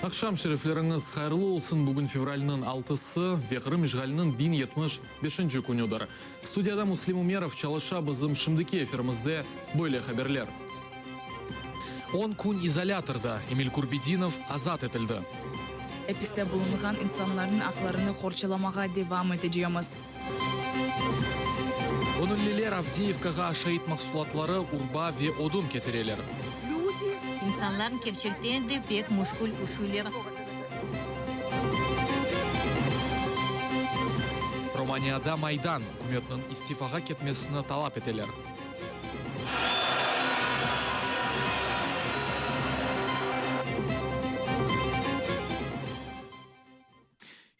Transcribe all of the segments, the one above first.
Aqşam şerifleriñiz hayırlı olsun! Bugün fevralniñ altısı ve Qırım işğaliniñ 1075-nci künüdir. Studiyada Müslim Ümerov çalışa, bizim şimdiki efirimizde böyle haberler. On kün izolâtorda Emil Kurbedinov azat etildi. Apiste bulunğan insanlarnıñ aqlarını qorçalamağa devam etecemiz. Göñülliler Avdeyevkağa aşayt mahsulatları, urba ve odun ketireler. İnsanlar kerçekten de pek müşkül üşüyler. Romaniyada Maydan, ükümetniñ istifağa ketmesini talap eteler.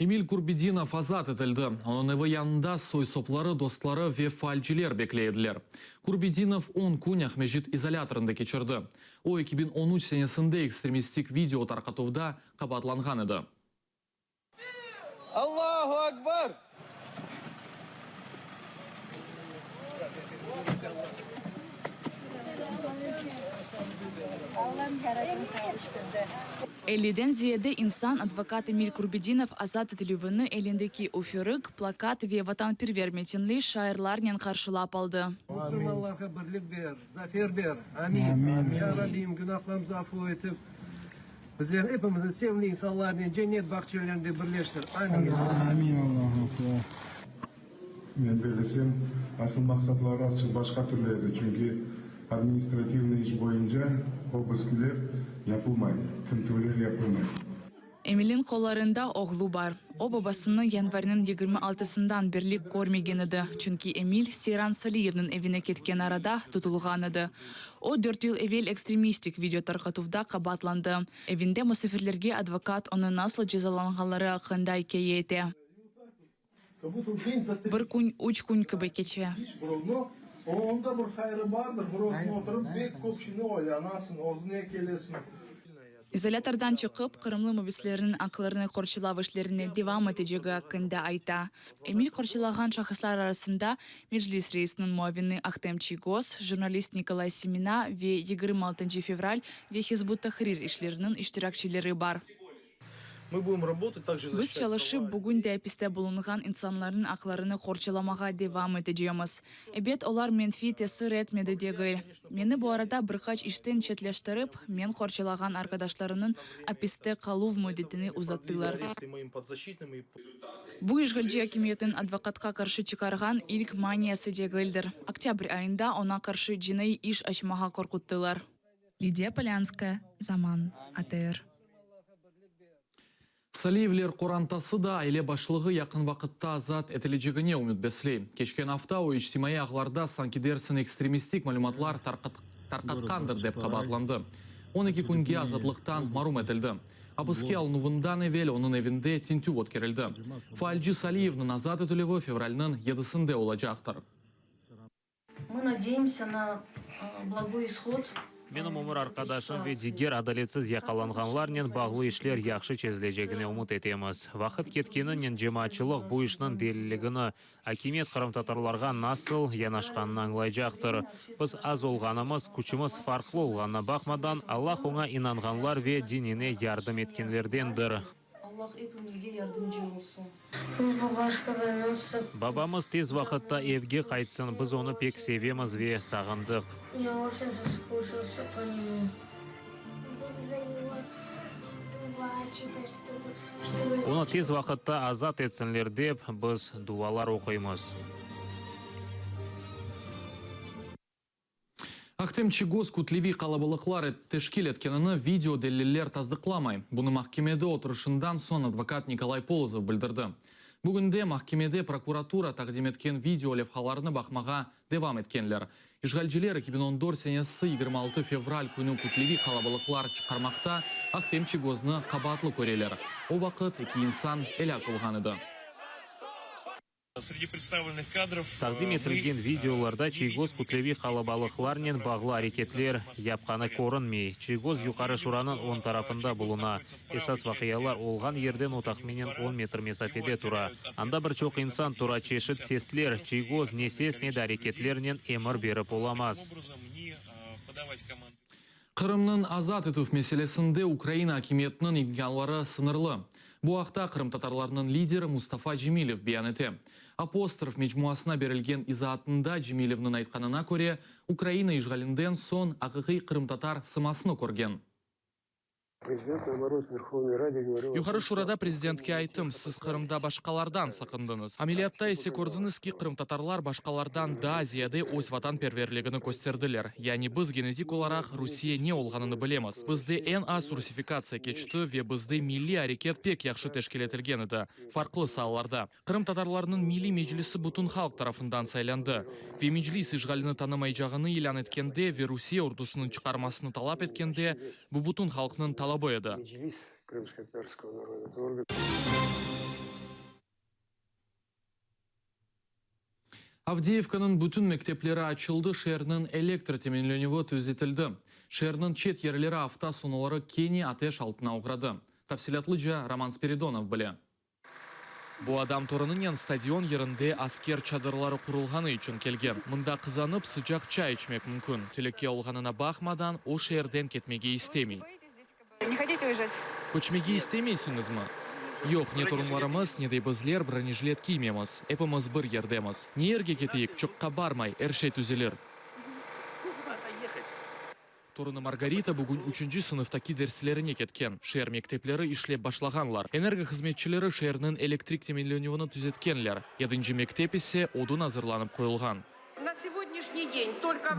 Emil Kurbedinov azat etildi. Onıñ evi yanında soy-sopları, dostları ve faalciler bekley ediler. Kurbedinov on kün Aqmescit izolâtorında keçirdi. O, 2013 senesinde ekstremistik video tarqatuvda qabaatlanğan edi. Allahu Akbar! Elliden ziyade insan advokat Emil Kurbedinov azat etilüvini elindeki üfürik, plakat ve vatanperver metinli şairlarnen qarşılap aldı. Musulmanlarğa birlik ber, zafer ber. Amin. Ya Rabbim, günahlarımızı afu etip, bizlerni epimizni sevimli insanlarnen cennet bağçelerinde birleştir. Amin. Amin. Allahu Ekber. Men bellesem, asıl maqsatları azçıq başqa türlü edi, çünki administrativnıy iş boyunca obiskler yapılmay, tintüvler yapılmay. Emilniñ qollarında oğlu bar. O, babasını yanvarniñ 26-sından berli körmegen edi, çünki Emil Seyran Saliyevniñ evine ketken arada tutulğan edi. O, dört yıl evel ekstremistik video tarqatuvda qabaatlandı. Evinde musafirlerge advokat onı nasıl cezalanğanları aqqında ikâye ete. Bir kün üç kün kibi keçe. İzolâtordan çıqıp, qırımlı mabüslerniñ aqlarını qorçalav işlerine devam etecegi aqqında ayta. Emil qorçalağan şahıslar arasında Meclis reisiniñ muavini Ahtem Çiygoz, jurnalist Nikolay Semena ve 26 fevral ve Hizb ut-Tahrir işleriniñ iştirakçileri bar. Biz çalışıp, bugün de apiste bulunğan insanlarnıñ aqlarını qorçalamağa devam etecemiz. Ebet, olar menfiy tesir etmedi degil. Meni bu arada bir qaç işten çetleştirip, men qorçalağan arqadaşlarınıñ apiste qaluv müddetini uzattılar. Bu işğalci akimiyetniñ advokatqa qarşı çıqarğan ilk maniyası degildir. Oktâbr ayında oña qarşı cinaiy iş açmağa qorquttılar. Lidiya Polânskaya, Zaman, ATR. Saliyevler qorantası da aile başlığı yaqın vaqıtta azat etilecegine ümüt besley. Keçken afta o, içtimaiy ağlarda sanki dersin ekstremistik malümatlar tarqatqandır dep qabaatlandı. 12 künge azatlıqtan marum etildi. Apiske alınuvından evel onıñ evinde tintüv ötkerildi. Faalci Saliyevniñ azat etilüvi fevralniñ yedisinde olacaqtır. Mı nadeyemsâ na blagoy ishod. Menim ömür arqadaşım ve diger adaletsiz yaqalanğanlarnen bağlı işler yahşı çezilecegine ümüt etemiz. Vaqıt ketkeninen cemaatçılıq bu işniñ deliligini, akimiyet qırımtatarlarğa nasıl yanaşqanını añlaycaqtır. Biz az olğanımız, küçümiz farqlı olğanına baqmadan, Allah oña inanğanlar ve dinine yardım etkenlerdendir. Allah epimizge yardımcı olsun. Babamız tez vaqıtta evge qaytsın, biz onı pek sevemiz ve sağındıq. Onı tez vaqıtta azat etsinler dep, biz dualar oquymız. Ahtem Çiygoz kütleviy qalabalıqlar teşkil etkenini video deliller tasdıqlamay. Bunı mahkemede oturışından soñ advokat Nikolay Polozov bildirdi. Bugünde mahkemede prokuratura taqdim etken video levhalarını baqmağa devam etkenler. İşğalciler 2014 senesi 26 fevral künü kütleviy qalabalıqlar çıqarmaqta Ahtem Çiygoznı qabaatlı köreler. O vaqıt eki insan elâk olğan edi. Taqdim etilgen videolarda Çiygoz kütleviy qalabalıqlarnen bağlı areketler yapqanı körünmey. Çiygoz Yuqarı Şuranıñ oñ tarafında buluna. Esas vaqialar olğan yerden o tahminen on metr mesafede tura. Anda bir çoq insan tura, çeşit sesler. Çiygoz ne ses, ne de areketlernen emir berip olamaz. Qırımnıñ azat etüv meselesinde Ukraina akimiyetiniñ imkânları sıñırlı. Bu aqta qırımtatarlarnıñ lideri Mustafa Cemilev beyan ete. Apostrof mecmuasına berilgen izaatında Cemilevniñ aytqanına köre, Ukraina işğalinden soñ aqiqiy qırımtatar sımasını körgen. Yuqarı Şurada prezidentke ayttım, siz Qırımda başqalardan saqındıñız. Ameliyatta ise kördiñiz ki, qırımtatarlar başqalardan daa ziyade öz vatanperverligini kösterdiler. Yani biz genetik olaraq Rusiye ne olğanını bilemiz. Bizde eñ az rusifikatsiya keçti ve bizde milliy areket pek yahşı teşkil etilgen edi, farqlı saalarda. Qırımtatarlarnıñ Milliy Meclisi bütün halq tarafından saylandı ve Meclis işğalini tanımaycağını ilân etkende ve Rusiye ordusınıñ çıqarmasını talap etkende, bu bütün halqnıñ talabı edi. Avdeyevkanıñ bütün mektepleri açıldı, şeerniñ elektr teminlenüvi tüzetildi. Şeerniñ çet yerleri afta soñuları kene ateş altına oğradı. Tafsilâtlıca Roman Spiridonov bile. Bu adam torunınen stadion yerinde asker çadırları qurulğanı içün kelgen. Mında qızanıp sıcaq çay içmek mümkün. Telüke olğanına baqmadan, o şeerden ketmege istemey. Köçmege istemeysiñizmi? Yoq, ne torunlarımız, ne de bizler bronejlet kiymemiz. Epimiz bir yerdemiz. Ne yerge keteyik, çoqqa barmay, er şey tüzelir. Torunı Margarita bugün üçünci sınıftaki derslerine ketken. Şeer mektepleri işlep başlağanlar. Energo hızmetçileri şeerniñ elektrik teminlenüvini tüzetkenler. Yedinci mektep ise odun azırlanıp qoyulğan.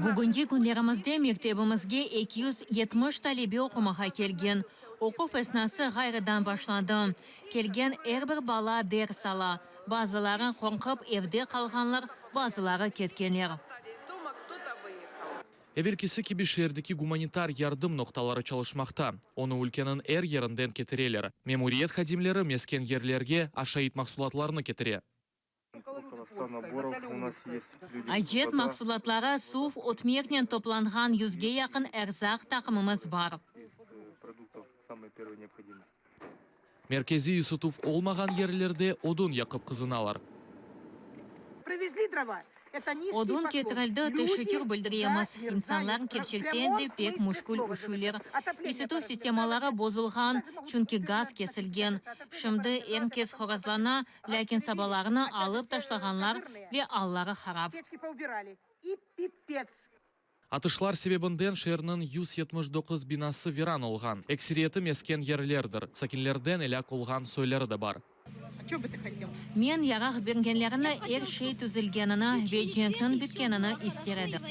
Bugünki künlerimizde mektebimizge 270 talebe oqumağa kelgen. Oquv esnası ğayrıdan başlandı. Kelgen er bir bala ders ala. Bazıları qorqıp evde qalğanlar, bazıları ketkenler. Evelkisi kibi şeerdeki gumanitar yardım noqtaları çalışmaqta, onı ülkeniñ er yerinden ketireler. Memuriyet hadimleri mesken yerlerge aşayt mahsulatlarını ketire. Acet mahsulatları, suv, ötmeknen toplanğan yüzge yaqın erzaq taqımımız bar. Merkeziy ısıtuv olmağan yerlerde odun yaqıp qızınalar. Odun ketirildi, teşekkür bildiremiz. İnsanlar kerçekten de pek müşkül üşüyler. Isıtuv sistemaları bozulğan, çünki gaz kesilgen. Şimdi er kes horazlana, lâkin sabalarını alıp taşlağanlar ve alları harap. Atışlar sebebinden şeerniñ 179 binası viran olğan, ekseriyeti mesken yerlerdir. Sakinlerden elâk olğan soyları da bar. Men yaraq bergenlerini, er şey tüzülgenini ve cenkniñ bitkenini ister edim.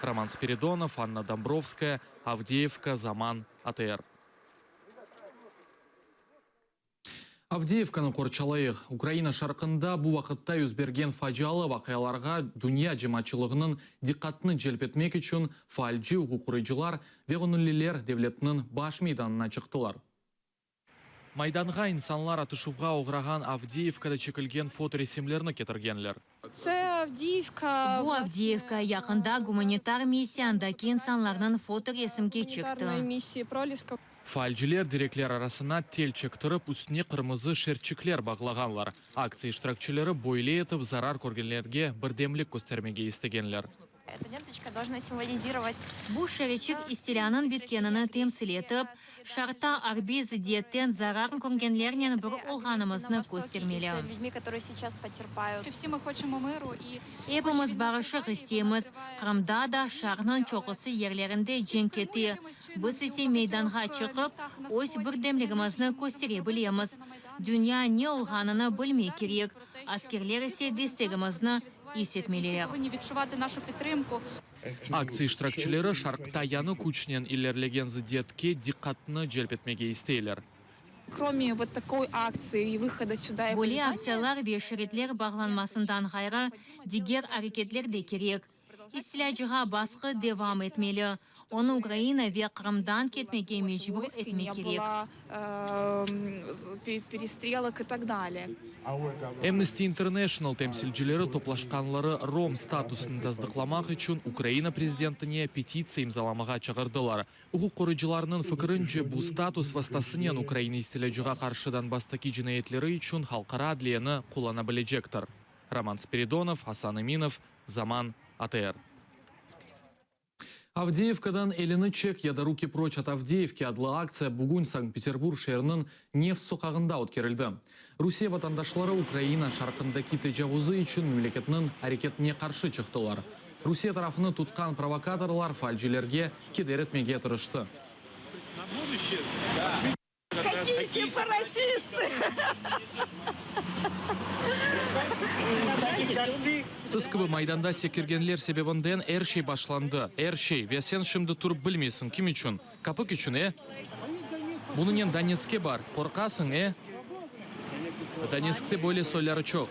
Roman Spiridonov, Anna Dombrovskaya, Avdeyevka, Zaman, ATR. Avdeyevkanı qorçalayıq! Ukraina şarqında bu vaqıtta yüz bergen facialı vaqialarğa dünya cemaatçılığınıñ diqqatını celp etmek içün faalci uquqqoruyıcılar ve göñülliler devletniñ baş meydanına çıqtılar. Maydanğa insanlar atışuvğa oğrağan Avdeyevkada çekilgen fotoresimlerni ketirgenler. Bu Avdiyevka yaqında gumanitar missiyandaki insanlarnıñ fotoresimge çekti. Faalciler direkler arasına tel çektirip, üstüne qırmızı şertçikler bağlağanlar. Aktsiya iştirakçileri böyle etip zarar körgenlerge birdemlik köstermege istegenler. Bu şeritçik istilânıñ bitkenini temsil etip, Şarqta arbiy zıddiyetten zarar körgenlernen bir olğanımıznı köstermeli. Epimiz barışıq isteymiz. Qırımda da, Şarqnıñ çoqusı yerlerinde cenk kete. Biz ise meydanğa çıqıp, öz birdemligimizni köstere bilemiz. Dünya ne olğanını bilmek kerek, askerler ise destegimizni is etmeliler. Aktsiya iştirakçileri Şarqta yañı küçnen ilerlegen zıddiyetke diqqatnı celp etmege isteyler. Böyle aktsiyalar ve şeritler bağlanmasından ğayrı, diger areketler de kerek. İstilâcığa basqı devam etmeli, onı Ukraina ve Qırımdan ketmege mecbur etmek kerek. Amnesty International temsilcileri toplaşqanları Rom statusını tasdıqlamaq içün Ukraina prezidentine petitsiya imzalamağa çağırdılar. Uquq qoruyıcılarnıñ fikirince, bu status vastasınen Ukraina istilâcığa qarşı Donbasstaki cinayetleri içün halqara adliyeni qullana bilecektir. Roman Spiridonov, Asan Eminov, Zaman, ATR. Avdeyevkadan elini çek ya da Ruki proç ot Avdeyevki adlı aktsiya bugün Sankt-Peterburg şeeriniñ Nevs soqağında ötkerildi. Rusiye vatandaşları Ukraina şarqındaki tecavuzı içün memleketniñ areketine qarşı çıqtılar. Rusiye tarafını tutqan provokatorlar faalcilerge keder etmege tırıştı. Siz kibi Maydanda sekirgenler sebebinden er şey başlandı, er şey, ve sen şimdi turıp bilmeysiñ, kim içün? Kapik içün, e? Bunınen Donetskke bar, qorqasıñ, e? Donetskte böyle soyları çoq.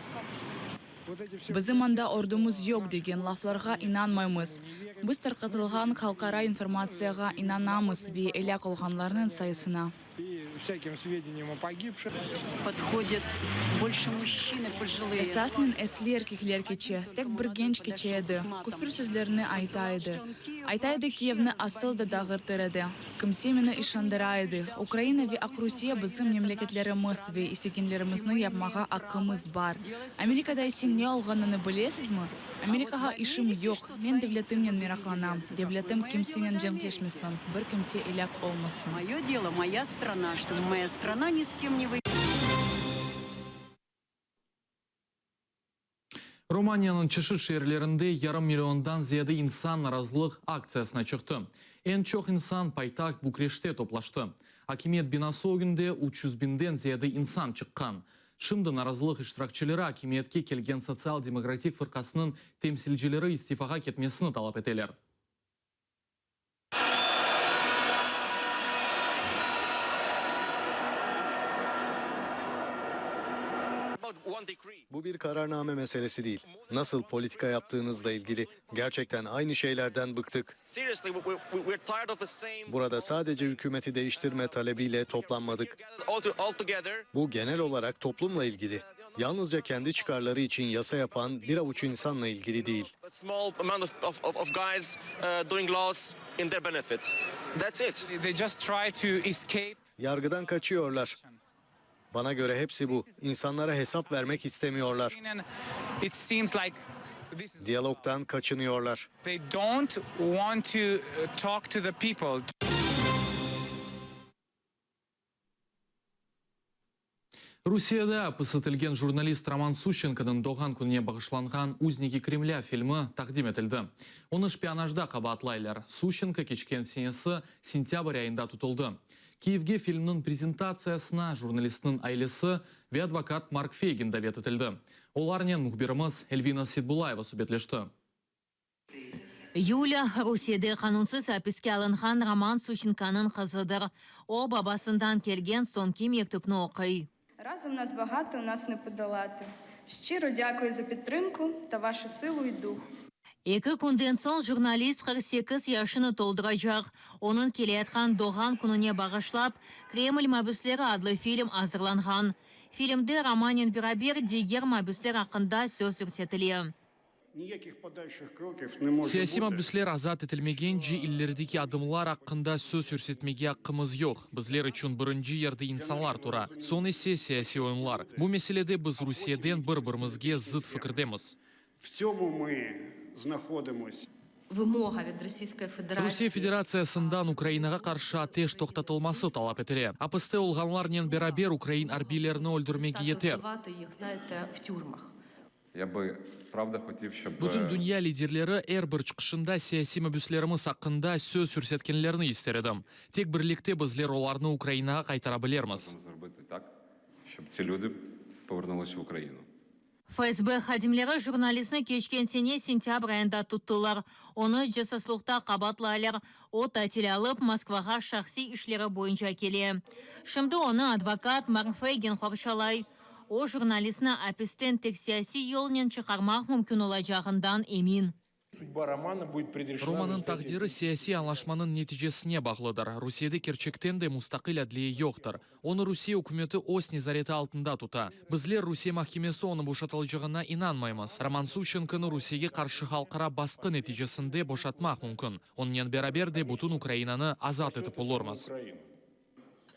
Bizim anda ordumız yoq degen laflarğa inanmaymız. Biz tarqatılğan halqara informatsiyağa inanamız ve elâk olğanlarnıñ sayısına. Esasnen esli erkekler keçe, tek bir genç keçe edi, küfür sözlerini ayta edi. Ayta edi, Kiyevni asıl da dağırtır edi. Kimse meni işandıra edi, Ukraina ve Aqrusiye bizim memleketlerimiz ve istegenlerimizni yapmağa aqqımız bar. Amerikada ise ne olğanını bilesizmi? Amerikağa işim yoq, men devletimnen meraqlanam, devletim kimsenen cenkleşmesin, bir kimse elâk olmasın. Romaniyanıñ çeşit şeerlerinde yarım milliondan ziyade insan narazılıq aktsiyasına çıqtı. Eñ çoq insan paytaht Bükreşte toplaştı. Akimiyet binası ögünde 300 biñden ziyade insan çıqqan. Şimdi narazılıq iştirakçileri akimiyetke kelgen Sotsial-demokratik fırqasınıñ temsilcileri istifağa ketmesini talap eteler. Bu bir kararname meselesi değil. Nasıl politika yaptığınızla ilgili. Gerçekten aynı şeylerden bıktık. Burada sadece hükümeti değiştirme talebiyle toplanmadık. Bu genel olarak toplumla ilgili. Yalnızca kendi çıkarları için yasa yapan bir avuç insanla ilgili değil. Yargıdan kaçıyorlar. Bana göre hepsi bu. İnsanlara hesap vermek istemiyorlar. Diyalogtan kaçınıyorlar. Rusiyede apis etilgen jurnalist Roman Suşçenkonıñ doğğan kününe bağışlanğan Uzniki Kremlâ filmi taqdim etildi. Onı şpionajda qabaatlaylar. Suşçenko keçken senesi sentâbr ayında tutuldı. Kiyevge filmniñ prezentatsiyasına jurnalistniñ ailesi ve advokat Mark Feygin davet etildi. Olarnen mühbirimiz Elvina Setbulayeva subetleşti. Yuliya, Rusiyede qanunsız apiske alınğan Roman Suşçenkonıñ qızıdır. O, babasından kelgen soñki mektüpni oquy. Razom nas bağato, nas ne podolati. Şçiro dâkuyu za pidtrımku ta vaşu sılu i duh. Eki künden soñ jurnalist 48 yaşını tolduracaq. Onıñ keleyatqan doğğan kününe bağışlap, Kreml mabüsleri adlı film azırlanğan. Filmde Romannen beraber diger mabüsler aqqında söz yürsetile. Siyasiy mabüsler azat etilmegence ilerideki adımlar aqqında söz yürsetmege aqqımız yoq. Bizler içün birinci yerde insanlar tura, soñ ise siyasiy oyunlar. Bu meselede biz Rusiyeden bir-birimizge zıt fikirdemiz. Rusiye Federatsiyasından Ukrainağa qarşı ateş toqtatılması talap etile. Apiste olğanlarnen beraber ukrain arbiylerini öldürmege yeter. Bütün dünya liderleri er bir çıqışında siyasiy mabüslerimiz aqqında söz yürsetkenlerini ister edim. Tek birlikte bizler olarnı Ukrainağa qaytara bilermiz. FSB hadimleri jurnalistni keçken sene sentâbr ayında tuttılar. Onı casuslıqta qabaatlaylar. O, tatil alıp, Moskvağa şahsiy işleri boyunca kele. Şimdi onı advokat Mark Feygin qorçalay. O, jurnalistni apisten tek siyasiy yolnen çıqarmaq mümkün olacağından emin. Romannıñ taqdiri siyasiy añlaşmanıñ neticesine bağlıdır. Rusiyede kerçekten de mustaqil adliye yoqtır. Onı Rusiye ükümeti öz nezareti altında tuta. Bizler Rusiye mahkemesi onı boşatılacağına inanmaymız. Roman Suşçenkonı Rusiyege qarşı halqara basqı neticesinde boşatmaq mümkün. Onıñnen beraber de bütün Ukrainanı azat etip olurmız.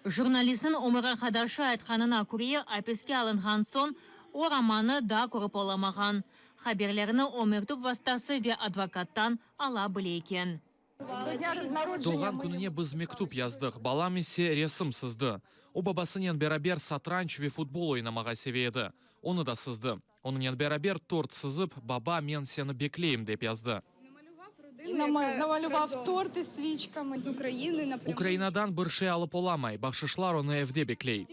Jurnalistniñ ömür arqadaşı aytqanına köre, apiske alınğan soñ o Romannı daa körip olamağan. Haberlerni o mektüp vastası ve advokattan ala bile eken. Doğğan kününe biz mektüp yazdıq, balam ise resim sızdı. O, babasınen beraber satranç ve futbol oynamağa seve edi, onı da sızdı. Onıñnen beraber tort sızıp, Baba, men seni bekleyim, dep yazdı. Ukrainadan bir şey alıp olamay, bahşışlar onı evde bekley.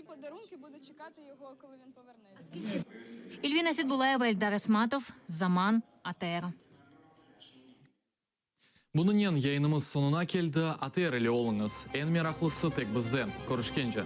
Elvina Seitbullayeva, Eldar Esmatov, Zaman, ATR. Bunıñnen yayınımız soñuna keldi. ATR ile oluñız. Eñ meraqlısı tek bizde. Körüşkence!